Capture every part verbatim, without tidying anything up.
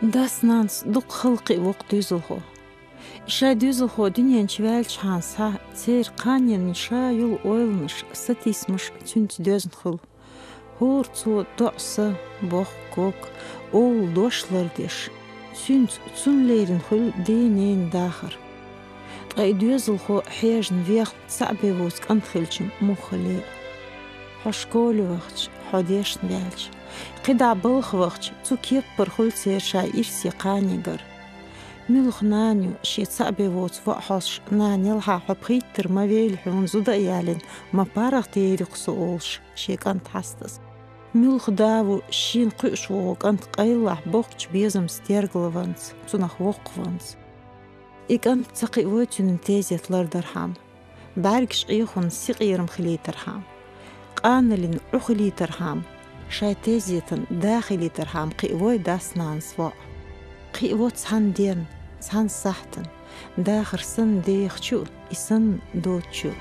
Дас-нанас дукха хала кхиа воккха доьзалхо. Шайн доьзалхо дуьнен чу ваьлчхьана схьа, церан кханенна ша йола ойланаш, сатийсамаш цуьнца доьзна хуьлу. ХӀора цо доӀа са, боху ког, овла дош лардеш, цуьнца цунна лерина хуьлу ден-ненан дахар. Ткъа и доьзалхо хьежна вехна цхьаъ бен воцу кӀант хилча муха хили. Хьо школе вахча, хьо дешна ваьлча, кхидӀа балха вахча, цу кеппара хуьлу церан шайн ирсе кханегара. Муьлха нана ю шен цхьаъ бен воцу воӀ хьоьстуш, нана, ялхьа хьо пхийттара ма вели хьуна зуда а ялийна, ма паргӀат ери-кх со олуш, шен кӀант хьастаза. Муьлха да ву шена кхуьуш вогӀу кӀант къайлахь боккхачу безамца тергалванца, цунах воккхаванца. И кӀант ца кхиавой цуьнан тезет лардархьама, бӀаьргаш Ӏехунна синкъерам хилийтархьама, къаналлин Ӏу хилийтархьама, шайн тезетан да хилийтархьама кхиавой дас-нанас воӀ. Кхиаво цхьана денна, цхьана сахьтана, дахар санна дехачу а, и санна доцучу а.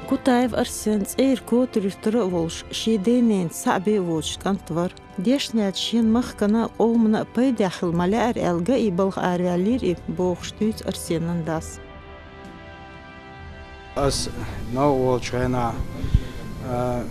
Кутаев Арсен цӀера котаруьртара а волуш, шен ден-ненан цхьаъ бен воцуш кӀант вара. Дешна ваьлча, шен махкана а, къомана а пайдехь хила ма лаьара аьлла, гаий балха араваьллера и, бохуш дуьйцу Арсенан дас. Ас новкъа волчу хенахь, а,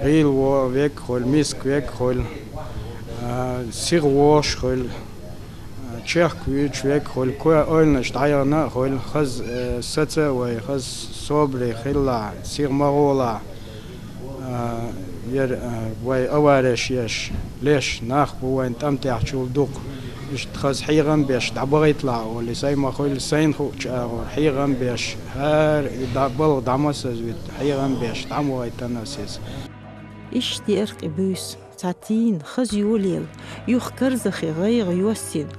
гӀийла вогӀу вег а хуьлу, миска вег а хуьлу, а, сиха вогӀуш а хуьлу, а, чехка вуьйцуш вег а хуьлу, кхо ойланаш дӀаяхана а хуьлу, хаза, э, саца а вай, хаза собаре хилла, сиха ма гӀолахь. А, яра, а, вай авареш еш, леш нах бу вайн тӀамтехьчул дукха. Иштта хаза хьехам беш дӀабахийталахь олий, сайн ма хуьлу, сайна хуучу агӀор хьехам беш, хӀара и дӀа-, балха дӀа ма сазвита, хьехам беш дӀа ма вахийтина ас иза. Иштта яра-кх и буьйса. Цхьа тийна, хаза йолаелла, юха карзахе гӀайгӀа йоссийна,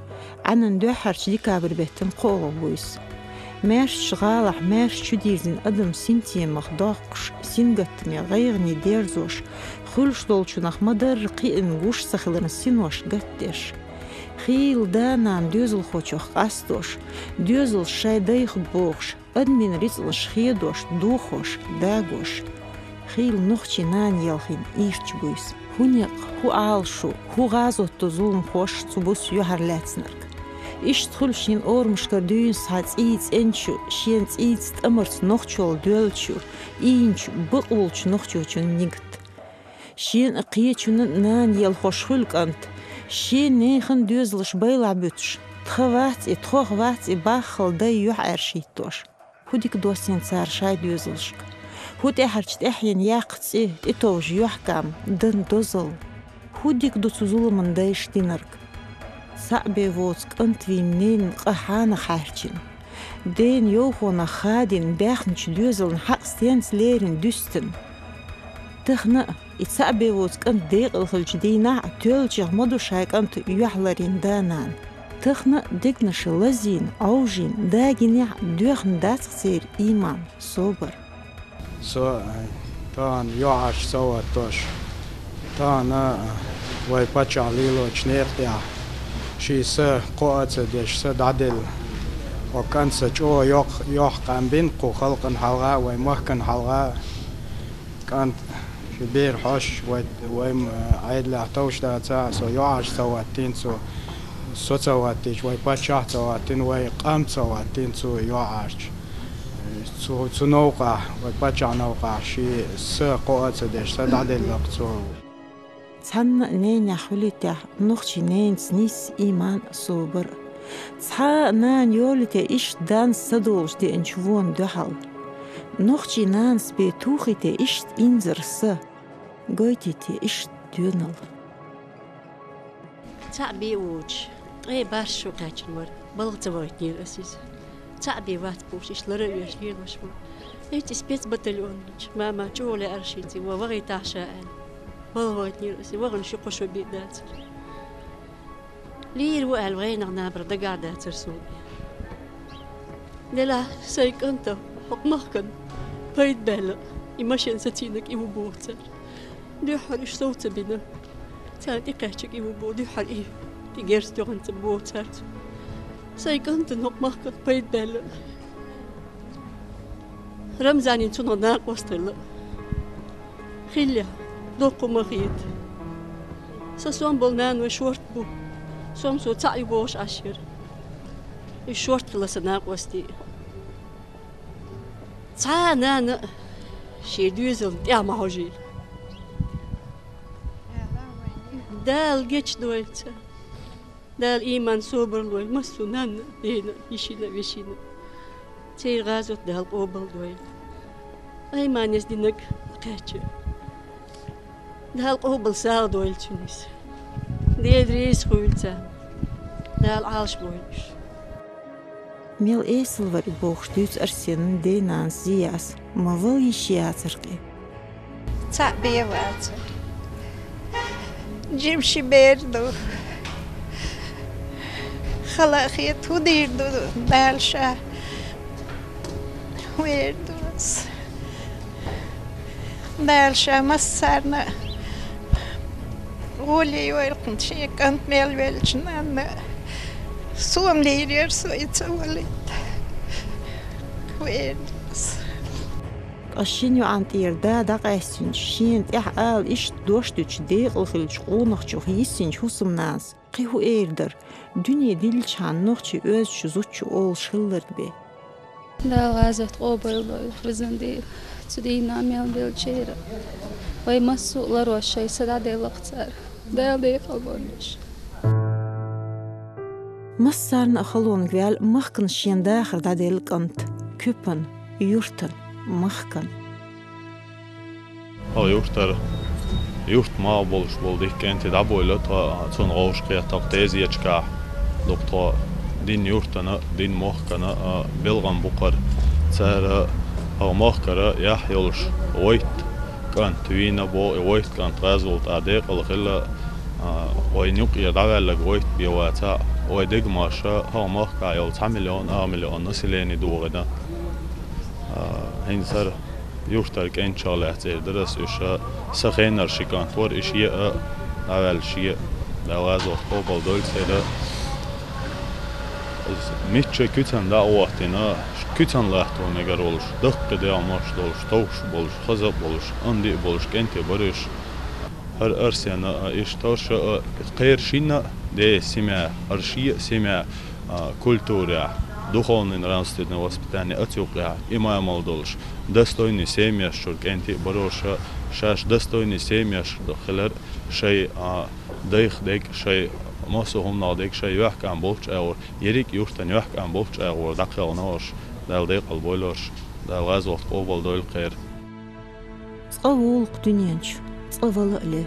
Ӏаьнан дуьххьарчу декабрь беттан кхоалгӀа буьйса. Маьршачу гӀалахь маьрша чудирзина адам синтемах доккхуш, сингаттаме гӀайгӀане дерзош, хуьлуш долчунах ма-дарра кхиъна гуш ца хиларна синош гатдеш. Хийла да-нана доьзалхочух къастош, доьзалш шайн дайх бохуш, адамийн рицкъанаш хедош, дохош, дагош. Хийла нохчийн нана елхийна ийрча буьйса. ХӀун некъ, хӀун Ӏалашо, хӀун гӀазот ду зуламхоша цу буса юьхьарлаьцнарг? Иштта хуьлу шен орамашкара дуьйна схьа цӀий цӀеначу, шен цӀийца, тӀамарца нохчалла доьллачу, ийначу, бакъволчу нохчочун нигат. Шена а, кхечунна а нана елхош хуьлу кӀант, шен нехан доьзалш байлахь буьтуш, тхан вац и, тхох вац и баххал дай юьхьӀаьржа хӀиттош. ХӀун дика доссийна цара шайн доьзалшка? ХӀун тӀаьхьарчу тӀаьхьенан яккха цӀе, тӀетовжа юьхькӀам, дан дозалла? ХӀун дика ду цу зуламан дайша динарг? Цхьаъ бен воцу кӀант вийна ненан къа хьанах хьаьрчина? Дена йовхонах хадийна, баьхначу доьзална хьакъ стенца лерина дуьстина? Тахана а, и цхьаъ бен воцу кӀант декъала хиллачу дийнахь а, тоьллачех ма ду шайн кӀант юьхьларйина да-нана. Тахана а дегнаша лазийна, Ӏовжийна, дагийнехь а, доьхна дац-кх церан ийман, собар. Со, э, тахана йоӀарш ца хӀоттош, тахана, э, вай паччахь лелочу некъа тӀехь, шен са кхоа а ца деш, са дӀаделла, оцу кӀанта са чӀогӀа йоккха, йоккха къам бина кху халкъана хьалха а, вай махкана хьалха а. КӀант, ши бер хьош, вай, вай, м, Ӏедалехь товш дацахь а, со йоӀарш ца хӀоттийна цо, со ца хӀоттийча, вай паччахь а ца хӀоттийна, вай къам а ца хӀоттийна цо йоӀарш. Цу, цу новкъахь, вай паччахьан новкъахь, шен са кхоа а ца деш, са дӀаделла-кх цо. Цхьанна а ненех хуьлий техьа нохчийн ненаца нийса ийман а, собар а? Цхьа а нана йолий те иштта данца са долуш деанчу вона дуьхьал? Нохчийн нанас бен тухий те иштта инзара са? Гойтий те иштта доьналла? Цхьаъ бен воцуш, ткъе бархӀ шо кхаьчна вара, балха ца вахийтинера ас иза. Цхьаъ бен вац бохуш, иштта лара а веш лелош вара. Иштта и спецбатальон йолчу мама чӀогӀа лаьара шеца, ва вахийтахь ша аьлла. Балха вахийтинера ас, вахана ши-кхо шо бен дацара. Лийр ву аьлла, вайнах набарх дагахь дацара суна. Делахь, сайн кӀанта хӀокху махкана пайда баьлла, и машен сацийнарг и ву боху цара. Дуьххьара уьш сов ца бина. Царна тӀекхаьчнарг и ву боху, дуьххьара и, и герз тоьхна ца боху цаьрца. Сайн кӀантана хӀокху махкана пайда баьлла. Рамзанин цунах накъост хилла. Хиллехь, Доккха ма хета. Са сом болу наной шорта бу. Сом со цхьаъ ю бохуш Ӏаш яра. Иза шорта хилла сан накъостий. Цхьа а нана а шен доьзална тӀаьхьа ма хьожийла. Дала гечдойла царна. Дала ийман, собар лойла массо а нанна а, дена а, йишина а, вешина а. Церан гӀазот Дала къобалдойла. Айманис динарг кхаьчча, Дала къобал сагӀа дойла цуьнан иза. Дела реза хуьйла царна. Дала Ӏалашбойла уьш. Мел эсала вара и бохуш дуьйцу Арсенан ден-нанас Зияс, ма вала йиш яцара кхин. Цхьаъ бен вацара. Жима ши бер ду. Хала а хета, хӀун дийр ду Дала ша? ХӀун эр ду ас? Дала ша массарна а гӀоле йойла кхунна, шен кӀант мел веллачу нанна а. Сона лийр яра со и ца валийта. ХӀун эр ду ас? Ткъа шина йоӀана тӀера да дӀакъаьстинчу, шена тӀехь ала иштта дош дуьтучу, декъала хиллачу къонахчух йиссинчу хӀусамнанас кхин хӀун эр дара, дуьне дилличхьана нохчийн оьзучу зудчун олуш хилларг бен? Дала гӀазот къобалдойла везан Дела, цу дийнахь мел беллачеран. Вай массо а ларош шайн са дӀаделла-кх цара. Дала декъалбойла уьш. Массарна а халонга ваьлла махкана шен дахар дӀаделла кӀант, куьпан, юьртан, махкан. Хьо юьртара, юьртан малх болуш болу дика кӀентий дӀабойла тхо, цунна гӀовш кхетта-кх тезеташкахь. Дукха тхо дина юьртана а, дина махкана а белхам бу-кх хӀара. Цара хьо махкара яхь йолуш, вайтта кӀант вийна боху, и вайтта кӀант гӀазот а декъала хилла, а, вайна юкъера дӀаваьлларг вайтта бен вацахь а, вай дегнаш хӀокху махкахь йолу цхьа миллион, ах миллион население догӀина. А, хӀинца хӀара юьртара кӀенташах лаьцна эр дара ас уьш, а, сан хенара ши кӀант вара, и шиъ а дӀаваьлла шиъ а, Дала гӀазот къобалдойла церан. Иза мичча куьцана дӀа а хӀоттийна, куьцана латто мегар волуш, даккхий дегӀмаш долуш, товш болуш, хаза а болуш, анди а болуш кӀентий бара уьш. ХӀара Арсена а, иштта хӀорш а, кхеран шинна а, ден семья, хӀара шен а семья, а, культурехь, духовно-нравственное воспитание, оцу юкъехь имамал долуш, достойный семьяш чуьра кӀентий а бара уьш, шаьш достойный семьяш хилар, шайн, а, дайх дерг, шайн массо а хӀуманах дерг, шайн йоьхкан болчу агӀор, ерриг а юьртан йоьхкан болчу агӀор дӀакхелхина уьш, Дала декъалбойла уьш, Дала гӀазот къобалдойла кхеран. Цкъа волу-кх дуьнен чу, цкъа вала а ле.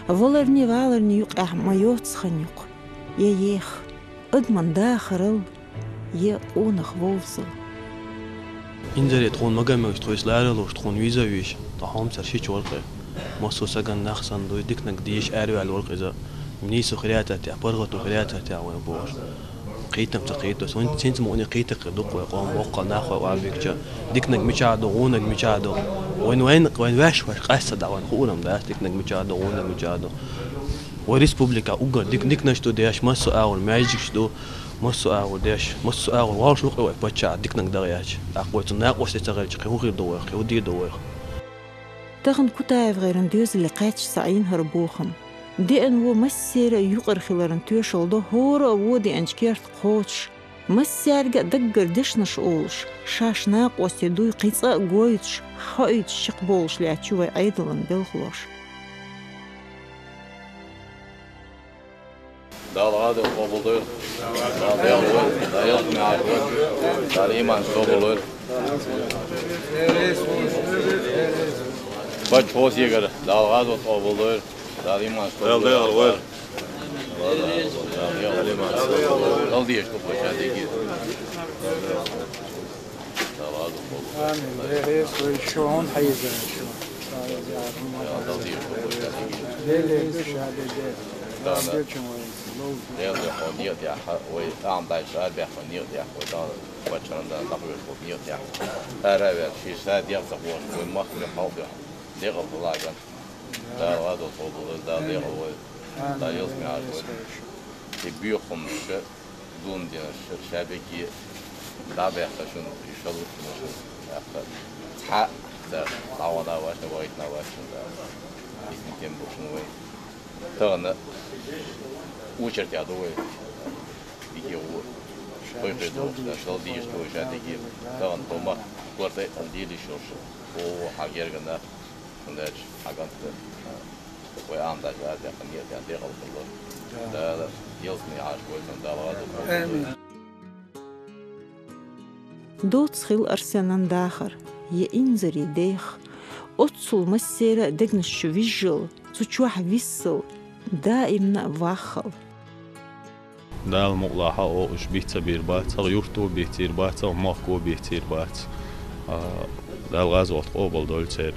Валарний, валарний юкъехь ма йоццу хан юкъа, я еха, адаман дахарал, я къонах вовзал. Инзаре тхуна магамегаш, тхо иза ларалуш, тхуна виза а веш, тхан хьомсара шича вара-кх. Массо а сагана нах санна дуй, диканиг дезаш араваьлла вара-кх иза. Нийсо хир яцара техь, паргӀато хир яцара техь вайн бохуш. Кхетам ца кхеташ, вайн синца мукъане кхетар-кх дукха вай къоман боккхал нах вай охьабигча. Диканиг мичахь ду, вониг мичахь ду. Вайн, вайн, вайн ваьш, ваьш къаьсса дӀа вайн хуур-м дац, диканиг мичахь ду, вониг мичахь ду. Вай республика уггар дик-, диканаш ду деш, массо а агӀор маьждигаш ду, массо а агӀор деш, массо а агӀор вовшах ву-кх вай паччахь диканиг даха яц. ТӀаккха вай цу накъостий ца хилча, кхин хӀун хир ду вайх, кхин хӀун дийр ду вайх? Тахана КутаевгӀеран доьзале кхаьчча схьаийна хӀара бохам. Деана вон массеран а юкъара хиларан тоьшалла до, хӀора а вон деанчу керта кхочуш, массаьрга а даггара дешнаш олуш, шаьш накъостий дуй кхин цкъа а гойтуш, хоуьйтуш чекхболуш лаьтташ ю вайн Ӏедалан белхалоша. Дала гӀазот къобалдойла. Дала ялх войла. Дала ялх мягӀар войла. Дала иман собар лойла. Паччахьо сигара. Дала гӀазот къобалдойла. Дала иман собар лойла. Дала ялх войла. Дала иман собар лойла. Дала дезаш ду паччахьо дегиз. Амин. Дела реза хуьлда, хьуна хьийза шу. Дела реза ша де де. Дела хьо некъ яхьа, вай тӀам дай ша бехьа некъ яхьа, вай тӀам паччахьан дан дакъош хӀума некъ яхьа. Ара вер, ши ша дегӀ ца бохуш, вай мах вер хьал бехьа. ДегӀал хӀалла ган. Дала гӀазот къобалдойла, Дала дегӀал войла. Дала ялх мягӀар войла. И боьхамаш, дунна динарш, ша бегий дӀабаьхка шуна, и шалуш шуна, яхка. Цхьа а ца дӀавахана ваьшна, вахийтина ваьшна, да. Иза кем бу шун вай. Тагана очередь ду вай. Дики гу. Кой кой ду. Шал диш ду ша дики. Тагана тома. Корта алдили шош. О, хагергана. Шундач хагант. Вай ам да жа да ханья да да гал кулу. Да, да, елсни аш вай сан да ва ду. Амин. Доц хил Арсенан дахар, я инзари дех. Оцул массера дегнаш чу вижжал, цу чуах виссал, даимна ваххал. Дала мукълахьа о уж бица бир бац, юрту бицир бац, мохку бицир бац. А, Дала гъаз от къобал доль цер.